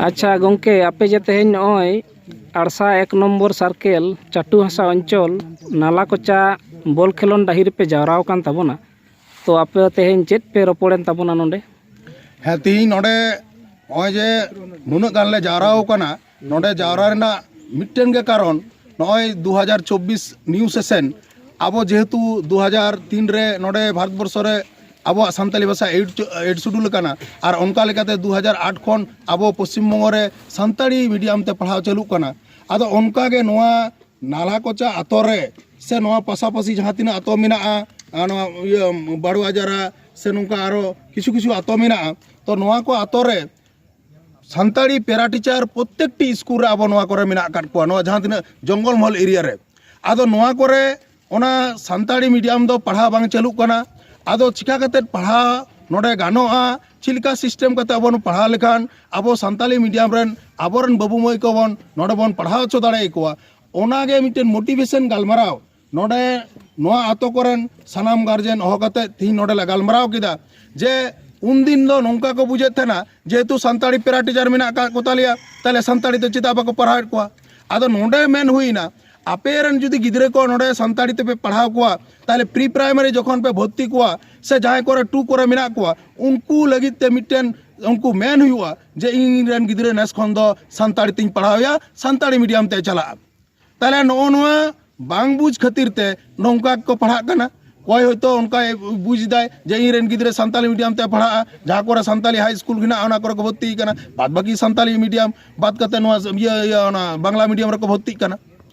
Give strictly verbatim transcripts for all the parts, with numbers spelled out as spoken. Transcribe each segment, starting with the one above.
ᱟᱪᱪᱷᱟ ᱜᱚᱢᱠᱮ, ᱟᱯᱮ ᱡᱮ ᱛᱮᱦᱮᱧ ᱱᱚᱜᱼᱚᱭ ᱟᱲᱥᱟ ᱮᱠ ᱱᱚᱢᱵᱚᱨ ᱥᱟᱨᱠᱮᱞ ᱪᱟᱴᱩ ᱦᱟᱥᱟ ᱚᱧᱪᱚᱞ ᱱᱟᱞᱟ ᱠᱚᱪᱟ ᱵᱚᱞ ᱠᱷᱮᱞᱳᱱᱰ ᱰᱟᱹᱦᱤ ᱨᱮᱯᱮ ᱡᱟᱣᱨᱟ ᱟᱠᱟᱱ ᱛᱟᱵᱚᱱᱟ, ᱛᱚ ᱟᱯᱮ ᱛᱮᱦᱮᱧ ᱪᱮᱫ ᱯᱮ ᱨᱚᱯᱚᱲᱮᱱ ᱛᱟᱵᱚᱱᱟ ᱱᱚᱰᱮ? ᱦᱮᱸ, ᱛᱮᱦᱮᱧ ᱱᱚᱰᱮ ᱱᱚᱜᱼᱚᱭ ᱡᱮ ᱱᱩᱱᱟᱹᱜ ᱜᱟᱱ ᱞᱮ ᱡᱟᱣᱨᱟ ᱟᱠᱟᱱᱟ, ᱱᱚᱰᱮ ᱡᱟᱣᱨᱟ ᱨᱮᱱᱟᱜ ᱢᱤᱫᱴᱮᱱ ᱜᱮ ᱠᱟᱨᱚᱱ, ᱱᱚᱜᱼᱚᱭ ᱫᱩ ᱦᱟᱡᱟᱨ ᱪᱚᱵᱵᱤᱥ ᱱᱤᱭᱩ ᱥᱮᱥᱮᱱ, ᱟᱵᱚ ᱡᱮᱦᱮᱛᱩ ᱫᱩ ᱦᱟᱡᱟᱨ ᱛᱤᱱ ᱨᱮ ᱱᱚᱰᱮ ᱵᱷᱟᱨᱚᱛ ᱵᱚᱨᱥᱚ ᱨᱮ ᱟᱵᱚᱣᱟᱜ ᱥᱟᱱᱛᱟᱞᱤ ᱵᱷᱟᱥᱟ ᱮᱭᱤᱴ, ᱮᱭᱤᱴ ᱥᱤᱰᱩᱞ ᱟᱠᱟᱱᱟ, ᱟᱨ ᱚᱱᱠᱟ ᱞᱮᱠᱟᱛᱮ ᱫᱩ ᱦᱟᱡᱟᱨ ᱟᱴ ᱠᱷᱚᱱ ᱟᱵᱚ ᱯᱚᱥᱪᱤᱢ ᱵᱚᱝᱜᱚ ᱨᱮ ᱥᱟᱱᱛᱟᱲᱤ ᱢᱤᱰᱤᱭᱟᱢ ᱛᱮ ᱯᱟᱲᱦᱟᱣ ᱪᱟᱹᱞᱩᱜ ᱠᱟᱱᱟ᱾ ᱟᱫᱚ ᱚᱱᱠᱟ ᱜᱮ ᱱᱚᱣᱟ ᱱᱟᱞᱦᱟ ᱠᱚᱪᱟ ᱟᱛᱳ ᱨᱮ ᱥᱮ ᱱᱚᱣᱟ ᱯᱟᱥᱟᱯᱟᱥᱤ ᱡᱟᱦᱟᱸ ᱛᱤᱱᱟᱹᱜ ᱟᱛᱳ ᱢᱮᱱᱟᱜᱼᱟ, ᱟᱨ ᱱᱚᱣᱟ ᱤᱭᱟᱹ ᱵᱟᱲᱩᱣᱟ ᱡᱟᱨᱟ ᱥᱮ ᱱᱚᱝᱠᱟ ᱟᱨᱚ ᱠᱤᱪᱷᱩ ᱠᱤᱪᱷᱩ ᱟᱛᱳ ᱢᱮᱱᱟᱜᱼᱟ, ᱛᱚ ᱱᱚᱣᱟ ᱠᱚ ᱟᱛᱳ ᱨᱮ ᱥᱟᱱᱛᱟᱲᱤ ᱯᱮᱨᱟ ᱴᱤᱪᱟᱨ ᱯᱨᱚᱛᱮᱠᱴᱤ ᱥᱠᱩᱞ ᱨᱮ ᱟᱵᱚ ᱱᱚᱣᱟ ᱠᱚᱨᱮ ᱢᱮᱱᱟᱜ ᱟᱠᱟᱫ ᱠᱚᱣᱟ, ᱱᱚᱣᱟ ᱡᱟᱦᱟᱸ ᱛᱤᱱᱟᱹᱜ ᱡᱚᱝᱜᱚᱞ ᱢᱚᱦᱚᱞ ᱮᱨᱤᱭᱟ ᱨᱮ᱾ ᱟᱫᱚ ᱱᱚᱣᱟ ᱠᱚᱨᱮ ᱚᱱᱟ ᱥᱟᱱᱛᱟᱲᱤ ᱢᱤᱰᱤᱭᱟᱢ ᱫᱚ ᱯᱟᱲᱦᱟᱣ ᱵᱟᱝ ᱪᱟᱹᱞᱩᱜ ᱠᱟᱱᱟ᱾ ᱟᱫᱚ ᱪᱤᱠᱟ ᱠᱟᱛᱮᱫ ᱯᱟᱲᱦᱟᱣ ᱱᱚᱰᱮ ᱜᱟᱱᱚᱜᱼᱟ? ᱪᱮᱫ ᱞᱮᱠᱟ ᱥᱤᱥᱴᱮᱢ ᱠᱟᱛᱮ ᱟᱵᱚ ᱵᱚᱱ ᱯᱟᱲᱦᱟᱣ ᱞᱮᱠᱷᱟᱱ ᱟᱵᱚ ᱥᱟᱱᱛᱟᱲᱤ ᱢᱤᱰᱤᱭᱟᱢ ᱨᱮᱱ ᱟᱵᱚᱨᱮᱱ ᱵᱟᱹᱵᱩ ᱢᱟᱹᱭ ᱠᱚᱵᱚᱱ ᱱᱚᱰᱮ ᱵᱚᱱ ᱯᱟᱲᱦᱟᱣ ᱦᱚᱪᱚ ᱫᱟᱲᱮᱭᱟᱠᱚᱣᱟ? ᱚᱱᱟᱜᱮ ᱢᱤᱫᱴᱮᱱ ᱢᱳᱴᱤᱵᱷᱮᱥᱚᱱ ᱜᱟᱞᱢᱟᱨᱟᱣ ᱱᱚᱰᱮ ᱱᱚᱣᱟ ᱟᱛᱳ ᱠᱚᱨᱮᱱ ᱥᱟᱱᱟᱢ ᱜᱟᱨᱡᱮᱱ ᱦᱚᱦᱚ ᱠᱟᱛᱮ ᱛᱮᱦᱮᱧ ᱱᱚᱰᱮ ᱞᱮ ᱜᱟᱞᱢᱟᱨᱟᱣ ᱠᱮᱫᱟ᱾ ᱡᱮ ᱩᱱᱫᱤᱱ ᱫᱚ ᱱᱚᱝᱠᱟ ᱠᱚ ᱵᱩᱡᱮᱫ ᱛᱟᱦᱮᱱᱟ, ᱡᱮᱦᱮᱛᱩ ᱥᱟᱱᱛᱟᱲᱤ ᱯᱮᱨᱟ ᱴᱤᱪᱟᱨ ᱢᱮᱱᱟᱜ ᱟᱠᱟᱫ ᱠᱚ ᱛᱟᱞᱮᱭᱟ, ᱛᱟᱦᱞᱮ ᱥᱟᱱᱛᱟᱲᱤ ᱛᱮ ᱪᱮᱫᱟᱜ ᱵᱟᱠᱚ ᱯᱟᱲᱦᱟᱣᱮᱫ ᱠᱚᱣᱟ? ᱟᱫᱚ ᱱᱚᱰᱮ ᱢᱮᱱ ᱦᱩᱭᱱᱟ, ᱟᱯᱮ ᱨᱮᱱ ᱡᱩᱫᱤ ᱜᱤᱫᱽᱨᱟᱹ ᱠᱚ ᱱᱚᱰᱮ ᱥᱟᱱᱛᱟᱲᱤ ᱛᱮᱯᱮ ᱯᱟᱲᱦᱟᱣ ᱠᱚᱣᱟ, ᱛᱟᱦᱞᱮ ᱯᱨᱤ ᱯᱨᱟᱭᱢᱟᱨᱤ ᱡᱚᱠᱷᱚᱱ ᱯᱮ ᱵᱷᱚᱨᱛᱤ ᱠᱚᱣᱟ ᱥᱮ ᱡᱟᱦᱟᱸᱭ ᱠᱚᱨᱮ ᱴᱩ ᱠᱚᱨᱮ ᱢᱮᱱᱟᱜ ᱠᱚᱣᱟ, ᱩᱱᱠᱩ ᱞᱟᱹᱜᱤᱫ ᱛᱮ ᱢᱤᱫᱴᱮᱱ ᱩᱱᱠᱩ ᱢᱮᱱ ᱦᱩᱭᱩᱜᱼᱟ ᱡᱮ ᱤᱧ ᱨᱮᱱ ᱜᱤᱫᱽᱨᱟᱹ ᱱᱮᱥ ᱠᱷᱚᱱ ᱫᱚ ᱥᱟᱱᱛᱟᱲᱤ ᱛᱮᱧ ᱯᱟᱲᱦᱟᱣᱮᱭᱟ, ᱥᱟᱱᱛᱟᱲᱤ ᱢᱤᱰᱤᱭᱟᱢ ᱛᱮ ᱪᱟᱞᱟᱜᱼᱟ᱾ ᱛᱟᱦᱞᱮ ᱱᱚᱜᱼᱚ ᱱᱚᱣᱟ ᱵᱟᱝ ᱵᱩᱡᱽ ᱠᱷᱟᱹᱛᱤᱨ ᱛᱮ ᱱᱚᱝᱠᱟ ᱜᱮᱠᱚ ᱯᱟᱲᱦᱟᱜ ᱠᱟᱱᱟ᱾ ᱚᱠᱚᱭ ᱦᱚᱭᱛᱳ ᱚᱱᱠᱟᱭ ᱵᱩᱡᱽ ᱮᱫᱟᱭ ᱡᱮ ᱤᱧ ᱨᱮᱱ ᱜᱤᱫᱽᱨᱟᱹ ᱥᱟᱱᱛᱟᱞᱤ ᱢᱤᱰᱤᱭᱟᱢ ᱛᱮ ᱯᱟᱲᱦᱟᱜᱼᱟ, ᱡᱟᱦᱟᱸ ᱠᱚᱨᱮ ᱥᱟᱱᱛᱟᱞᱤ ᱦᱟᱭ ᱥᱠᱩᱞ ᱦᱮᱱᱟᱜᱼᱟ ᱚᱱᱟ ᱠᱚᱨᱮ ᱠᱚ ᱵᱷᱚᱨᱛᱤ ᱠᱟᱱᱟ, ᱵᱟᱫ ᱵᱟᱹᱠᱤ ᱥᱟᱱᱛᱟᱞᱤ ᱢᱤᱰᱤᱭᱟᱢ ᱵᱟᱫ ᱠᱟᱛᱮ ᱱᱚᱣᱟ ᱤᱭᱟᱹ ᱤᱭᱟᱹ ᱚᱱᱟ ᱵᱟᱝᱞᱟ ᱢᱤᱰᱤᱭᱟᱢ ᱨᱮᱠᱚ ᱵᱷᱚᱨᱛᱤᱜ ᱠᱟᱱᱟ᱾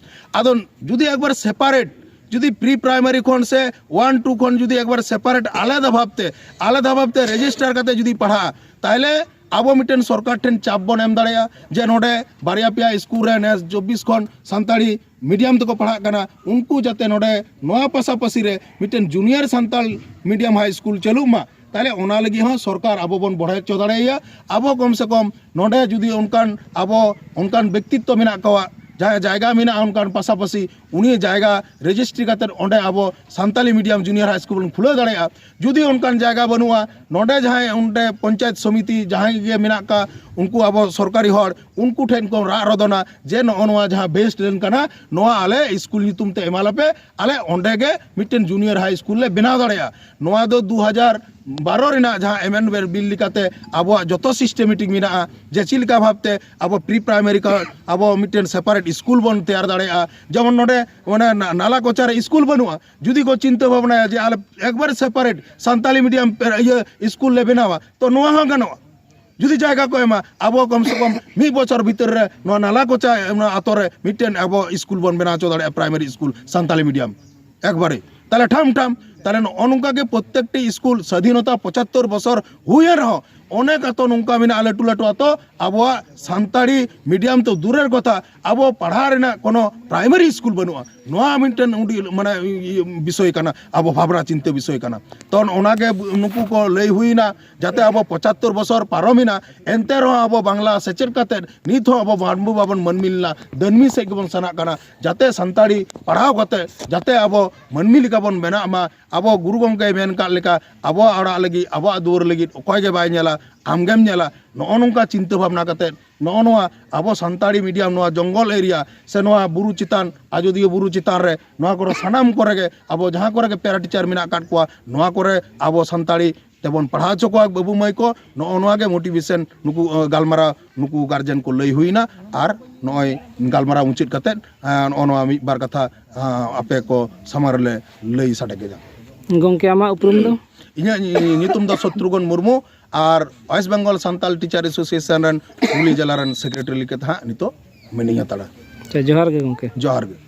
ᱟᱫᱚ ᱡᱩᱫᱤ ᱮᱠᱵᱟᱨ ᱥᱮᱯᱟᱨᱮᱴ, ᱡᱩᱫᱤ ᱯᱨᱤ ᱯᱨᱟᱭᱢᱟᱨᱤ ᱠᱷᱚᱱ ᱥᱮ ᱳᱣᱟᱱ ᱴᱩ ᱠᱷᱚᱱ ᱡᱩᱫᱤ ᱮᱠᱵᱟᱨ ᱥᱮᱯᱟᱨᱮᱴ ᱟᱞᱟᱫᱟ ᱵᱷᱟᱵᱽᱛᱮ, ᱟᱞᱟᱫᱟ ᱵᱷᱟᱵᱽᱛᱮ ᱨᱮᱡᱤᱥᱴᱟᱨ ᱠᱟᱛᱮ ᱡᱩᱫᱤ ᱯᱟᱲᱦᱟᱜᱼᱟ, ᱛᱟᱦᱞᱮ ᱟᱵᱚ ᱢᱤᱫᱴᱮᱱ ᱥᱚᱨᱠᱟᱨ ᱴᱷᱮᱱ ᱪᱟᱯ ᱵᱚᱱ ᱮᱢ ᱫᱟᱲᱮᱭᱟᱜᱼᱟ ᱡᱮ ᱱᱚᱰᱮ ᱵᱟᱨᱭᱟ ᱯᱮᱭᱟ ᱥᱠᱩᱞ ᱨᱮ ᱱᱮᱥ ᱪᱚᱵᱵᱤᱥ ᱠᱷᱚᱱ ᱥᱟᱱᱛᱟᱲᱤ ᱢᱤᱰᱤᱭᱟᱢ ᱛᱮᱠᱚ ᱯᱟᱲᱦᱟᱜ ᱠᱟᱱᱟ, ᱩᱱᱠᱩ ᱡᱟᱛᱮ ᱱᱚᱰᱮ ᱱᱚᱣᱟ ᱯᱟᱥᱟᱯᱟᱥᱤ ᱨᱮ ᱢᱤᱫᱴᱮᱱ ᱡᱩᱱᱤᱭᱟᱨ ᱥᱟᱱᱛᱟᱲ ᱢᱤᱰᱤᱭᱟᱢ ᱦᱟᱭ ᱥᱠᱩᱞ ᱪᱟᱹᱞᱩᱜ ᱢᱟ᱾ ᱛᱟᱦᱞᱮ ᱚᱱᱟ ᱞᱟᱹᱜᱤᱫ ᱦᱚᱸ ᱥᱚᱨᱠᱟᱨ ᱟᱵᱚ ᱵᱚᱱ ᱵᱚᱲᱦᱮ ᱦᱚᱪᱚ ᱫᱟᱲᱮᱭᱟᱭᱟ᱾ ᱟᱵᱚ ᱠᱚᱢ ᱥᱮ ᱠᱚᱢ ᱱᱚᱰᱮ ᱡᱩᱫᱤ ᱚᱱᱠᱟᱱ ᱟᱵᱚ ᱚᱱᱠᱟᱱ ᱵᱮᱠᱛᱤᱛᱛᱚ ᱢᱮᱱᱟᱜ ᱠᱚᱣᱟ, ᱡᱟᱦᱟᱸᱭ ᱡᱟᱭᱜᱟ ᱢᱮᱱᱟᱜᱼᱟ ᱚᱱᱠᱟᱱ ᱯᱟᱥᱟᱯᱟᱥᱤ, ᱩᱱᱤ ᱡᱟᱭᱜᱟ ᱨᱮᱡᱤᱥᱴᱨᱤ ᱠᱟᱛᱮᱫ ᱚᱸᱰᱮ ᱟᱵᱚ Santali medium junior high school ᱵᱚᱱ ᱠᱷᱩᱞᱟᱹᱣ ᱫᱟᱲᱮᱭᱟᱜᱼᱟ᱾ ᱡᱩᱫᱤ ᱚᱱᱠᱟᱱ ᱡᱟᱭᱜᱟ ᱵᱟᱹᱱᱩᱜᱼᱟ, ᱱᱚᱰᱮ ᱡᱟᱦᱟᱸᱭ ᱚᱸᱰᱮ ᱯᱚᱧᱪᱟᱭᱮᱛ ᱥᱚᱢᱤᱛᱤ ᱡᱟᱦᱟᱸᱭ ᱜᱮ ᱢᱮᱱᱟᱜ ᱠᱚᱣᱟ, ᱩᱱᱠᱩ ᱟᱵᱚ ᱥᱚᱨᱠᱟᱨᱤ ᱦᱚᱲ, ᱩᱱᱠᱩ ᱴᱷᱮᱱ ᱠᱚ ᱨᱟᱜ ᱨᱚᱫᱚᱱᱟ ᱡᱮ ᱱᱚᱜᱼᱚ ᱱᱚᱣᱟ ᱡᱟᱦᱟᱸ ᱵᱮᱥᱴ ᱰᱨᱮᱱ ᱠᱟᱱᱟ, ᱱᱚᱣᱟ ᱟᱞᱮ ᱥᱠᱩᱞ ᱧᱩᱛᱩᱢ ᱛᱮ ᱮᱢᱟ ᱞᱮᱯᱮ, ᱟᱞᱮ ᱚᱸᱰᱮ ᱜᱮ ᱢᱤᱫᱴᱮᱱ ᱡᱩᱱᱤᱭᱟᱨ ᱦᱟᱭ ᱥᱠᱩᱞ ᱞᱮ ᱵᱮᱱᱟᱣ ᱫᱟᱲᱮᱭᱟᱜᱼᱟ᱾ ᱱᱚᱣᱟ ᱫᱚ ᱫᱩ ᱦᱟᱡᱟᱨ ᱵᱟᱨᱚ ᱨᱮᱱᱟᱜ ᱡᱟᱦᱟᱸ ᱮᱢᱮᱱᱰᱢᱮᱱᱴ ᱵᱤᱞ ᱞᱮᱠᱟᱛᱮ ᱟᱵᱚᱣᱟᱜ ᱡᱚᱛᱚ ᱥᱤᱥᱴᱮᱢᱮᱴᱤᱠ ᱢᱮᱱᱟᱜᱼᱟ, ᱡᱮ ᱪᱮᱫ ᱞᱮᱠᱟ ᱵᱷᱟᱵᱽᱛᱮ ᱟᱵᱚ ᱯᱨᱤ ᱯᱨᱟᱭᱢᱟᱨᱤ ᱠᱚ ᱟᱵᱚ ᱢᱤᱫᱴᱮᱱ ᱥᱮᱯᱟᱨᱮᱴ ᱥᱠᱩᱞ ᱵᱚᱱ ᱛᱮᱭᱟᱨ ᱫᱟᱲᱮᱭᱟᱜᱼᱟ᱾ ᱡᱮᱢᱚᱱ ᱱᱚᱰᱮ ᱚᱱᱮ ᱱᱟ-, ᱱᱟᱞᱟ ᱠᱚᱪᱟ ᱨᱮ ᱥᱠᱩᱞ ᱵᱟᱹᱱᱩᱜᱼᱟ, ᱡᱩᱫᱤ ᱠᱚ ᱪᱤᱱᱛᱟᱹ ᱵᱷᱟᱵᱽᱱᱟᱭᱟ ᱡᱮ ᱟᱞᱮ ᱮᱠᱵᱟᱨ ᱥᱮᱯᱟᱨᱮᱴ ᱥᱟᱱᱛᱟᱞᱤ ᱢᱤᱰᱤᱭᱟᱢ ᱯᱮ-, ᱤᱭᱟᱹ ᱥᱠᱩᱞ ᱞᱮ ᱵᱮᱱᱟᱣᱟ, ᱛᱚ ᱱᱚᱣᱟ ᱦᱚᱸ ᱜᱟᱱᱚᱜᱼᱟ᱾ ᱡᱩᱫᱤ ᱡᱟᱭᱜᱟ ᱠᱚ ᱮᱢᱟ, ᱟᱵᱚ ᱠᱚᱢ ᱥᱮ ᱠᱚᱢ ᱢᱤᱫ ᱵᱚᱪᱷᱚᱨ ᱵᱷᱤᱛᱤᱨ ᱨᱮ ᱱᱚᱣᱟ ᱱᱟᱞᱟ ᱠᱚᱪᱟ ᱚᱱᱟ ᱟᱛᱳ ᱨᱮ ᱢᱤᱫᱴᱮᱱ ᱟᱵᱚ ᱥᱠᱩᱞ ᱵᱚᱱ ᱵᱮᱱᱟᱣ ᱦᱚᱪᱚ ᱫᱟᱲᱮᱭᱟᱜᱼᱟ, ᱯᱨᱟᱭᱢᱟᱨᱤ ᱥᱠᱩᱞ ᱥᱟᱱᱛᱟᱞᱤ ᱢᱤᱰᱤᱭᱟᱢ ᱮᱠᱵᱟᱨᱮ᱾ ᱛᱟᱦᱞᱮ ᱴᱷᱟᱢ ᱴᱷᱟᱢ, ᱛᱟᱦᱞᱮ ᱱᱚᱜᱼᱚ ᱱᱚᱝᱠᱟ ᱜᱮ ᱯᱨᱚᱛᱛᱮᱠᱴᱤ ᱥᱠᱩᱞ ᱥᱟᱫᱷᱤᱱᱚᱛᱟ ᱯᱚᱸᱪᱟᱛᱛᱳᱨ ᱵᱚᱪᱷᱚᱨ ᱦᱩᱭᱮᱱ ᱨᱮᱦᱚᱸ ᱚᱱᱮᱠ ᱟᱛᱳ ᱱᱚᱝᱠᱟ ᱢᱮᱱᱟᱜᱼᱟ, ᱞᱟᱹᱴᱩ ᱞᱟᱹᱴᱩ ᱟᱛᱳ, ᱟᱵᱚᱣᱟᱜ ᱥᱟᱱᱛᱟᱲᱤ ᱢᱤᱰᱤᱭᱟᱢ ᱛᱚ ᱫᱩᱨᱮᱨ ᱠᱚᱛᱷᱟ, ᱟᱵᱚ ᱯᱟᱲᱦᱟᱣ ᱨᱮᱱᱟᱜ ᱠᱳᱱᱳ ᱯᱨᱟᱭᱢᱟᱨᱤ ᱥᱠᱩᱞ ᱵᱟᱹᱱᱩᱜᱼᱟ᱾ ᱱᱚᱣᱟ ᱢᱤᱫᱴᱮᱱ ᱟᱹᱰᱤ ᱢᱟᱱᱮ ᱤᱭᱟᱹ ᱵᱤᱥᱚᱭ ᱠᱟᱱᱟ, ᱟᱵᱚ ᱵᱷᱟᱵᱽᱱᱟ ᱪᱤᱱᱛᱟᱹ ᱵᱤᱥᱚᱭ ᱠᱟᱱᱟ᱾ ᱛᱚ ᱚᱱᱟᱜᱮ ᱱᱩᱠᱩ ᱠᱚ ᱞᱟᱹᱭ ᱦᱩᱭᱱᱟ, ᱡᱟᱛᱮ ᱟᱵᱚ ᱯᱚᱸᱪᱟᱛᱛᱳᱨ ᱵᱚᱪᱷᱚᱨ ᱯᱟᱨᱚᱢᱮᱱᱟ, ᱮᱱᱛᱮ ᱨᱮᱦᱚᱸ ᱟᱵᱚ ᱵᱟᱝᱞᱟ ᱥᱮᱪᱮᱫ ᱠᱟᱛᱮᱫ ᱱᱤᱛ ᱦᱚᱸ ᱟᱵᱚ ᱢᱟᱹᱱᱢᱤ ᱵᱟᱵᱚᱱ ᱢᱟᱹᱱᱢᱤ ᱞᱮᱱᱟ, ᱫᱟᱹᱱᱢᱤ ᱥᱮᱫ ᱜᱮᱵᱚᱱ ᱥᱮᱱᱚᱜ ᱠᱟᱱᱟ᱾ ᱡᱟᱛᱮ ᱥᱟᱱᱛᱟᱲᱤ ᱯᱟᱲᱦᱟᱣ ᱠᱟᱛᱮᱫ ᱡᱟᱛᱮ ᱟᱵᱚ ᱢᱟᱹᱱᱢᱤ ᱞᱮᱠᱟ ᱵᱚᱱ ᱵᱮᱱᱟᱜ ᱢᱟ, ᱟᱵᱚ ᱜᱩᱨᱩ ᱜᱚᱢᱠᱮᱭ ᱢᱮᱱ ᱠᱟᱜ ᱞᱮᱠᱟ, ᱟᱵᱚᱣᱟᱜ ᱚᱲᱟᱜ ᱞᱟᱹᱜᱤᱫ, ᱟᱵᱚᱣᱟᱜ ᱫᱩᱣᱟᱹᱨ ᱞᱟᱹᱜᱤᱫ ᱚᱠᱚᱭ ᱜᱮ ᱵᱟᱭ ᱧᱮᱞᱟ, ᱟᱢᱜᱮᱢ ᱧᱮᱞᱟ᱾ ᱱᱚᱜᱼᱚ ᱱᱚᱝᱠᱟ ᱪᱤᱱᱛᱟᱹ ᱵᱷᱟᱵᱽᱱᱟ ᱠᱟᱛᱮᱫ ᱱᱚᱜᱼᱚ ᱱᱚᱣᱟ ᱟᱵᱚ ᱥᱟᱱᱛᱟᱲᱤ ᱢᱤᱰᱤᱭᱟᱢ ᱱᱚᱣᱟ ᱡᱚᱝᱜᱚᱞ ᱮᱨᱤᱭᱟ ᱥᱮ ᱱᱚᱣᱟ ᱵᱩᱨᱩ ᱪᱮᱛᱟᱱ, ᱟᱡᱚᱫᱤᱭᱟᱹ ᱵᱩᱨᱩ ᱪᱮᱛᱟᱱ ᱨᱮ, ᱱᱚᱣᱟ ᱠᱚᱨᱮ ᱥᱟᱱᱟᱢ ᱠᱚᱨᱮ ᱜᱮ ᱟᱵᱚ ᱡᱟᱦᱟᱸ ᱠᱚᱨᱮ ᱜᱮ ᱯᱮᱨᱟ ᱴᱤᱪᱟᱨ ᱢᱮᱱᱟᱜ ᱟᱠᱟᱫ ᱠᱚᱣᱟ, ᱱᱚᱣᱟ ᱠᱚᱨᱮ ᱟᱵᱚ ᱥᱟᱱᱛᱟᱲᱤ ᱛᱮᱵᱚᱱ ᱯᱟᱲᱦᱟᱣ ᱦᱚᱪᱚ ᱠᱚᱣᱟ ᱵᱟᱹᱵᱩ ᱢᱟᱹᱭ ᱠᱚ᱾ ᱱᱚᱜᱼᱚ ᱱᱚᱣᱟ ᱜᱮ ᱢᱳᱴᱤᱵᱷᱮᱥᱚᱱ ᱱᱩᱠᱩ, ᱟᱸ, ᱜᱟᱞᱢᱟᱨᱟᱣ ᱱᱩᱠᱩ ᱜᱟᱨᱡᱮᱱ ᱠᱚ ᱞᱟᱹᱭ ᱦᱩᱭᱱᱟ᱾ ᱟᱨ ᱱᱚᱜᱼᱚᱭ ᱜᱟᱞᱢᱟᱨᱟᱣ ᱢᱩᱪᱟᱹᱫ ᱠᱟᱛᱮᱫ, ᱟᱸ, ᱱᱚᱜᱼᱚ ᱱᱚᱣᱟ ᱢᱤᱫ ᱵᱟᱨ ᱠᱟᱛᱷᱟ, ᱟᱸ, ᱟᱯᱮ ᱠᱚ ᱥᱟᱢᱟᱝ ᱨᱮᱞᱮ ᱞᱟᱹᱭ ᱥᱟᱰᱮ ᱠᱮᱫᱟ᱾ ᱜᱚᱢᱠᱮ, ᱟᱢᱟᱜ ᱩᱯᱨᱩᱢ ᱫᱚ? ᱤᱧᱟᱹᱜ ᱧᱩ-, ᱧᱩᱛᱩᱢ ᱫᱚ ᱥᱚᱛᱨᱩᱜᱷᱚᱱ ᱢᱩᱨᱢᱩ ᱟᱨ ᱳᱭᱮᱥᱴ ᱵᱮᱝᱜᱚᱞ ᱥᱟᱱᱛᱟᱞ ᱴᱤᱪᱟᱨ ᱮᱥᱳᱥᱤᱭᱮᱥᱚᱱ ᱨᱮᱱ ᱦᱩᱜᱽᱞᱤ ᱡᱮᱞᱟ ᱨᱮᱱ ᱥᱮᱠᱨᱮᱴᱟᱨᱤ ᱞᱮᱠᱟᱛᱮ ᱦᱟᱸᱜ ᱱᱤᱛᱚᱜ ᱢᱤᱱᱟᱹᱧ ᱦᱟᱛᱟᱲᱟ᱾ ᱟᱪᱪᱷᱟ, ᱡᱚᱦᱟᱨ ᱜᱮ ᱜᱚᱢᱠᱮ᱾ ᱡᱚᱦᱟᱨ ᱜᱮ᱾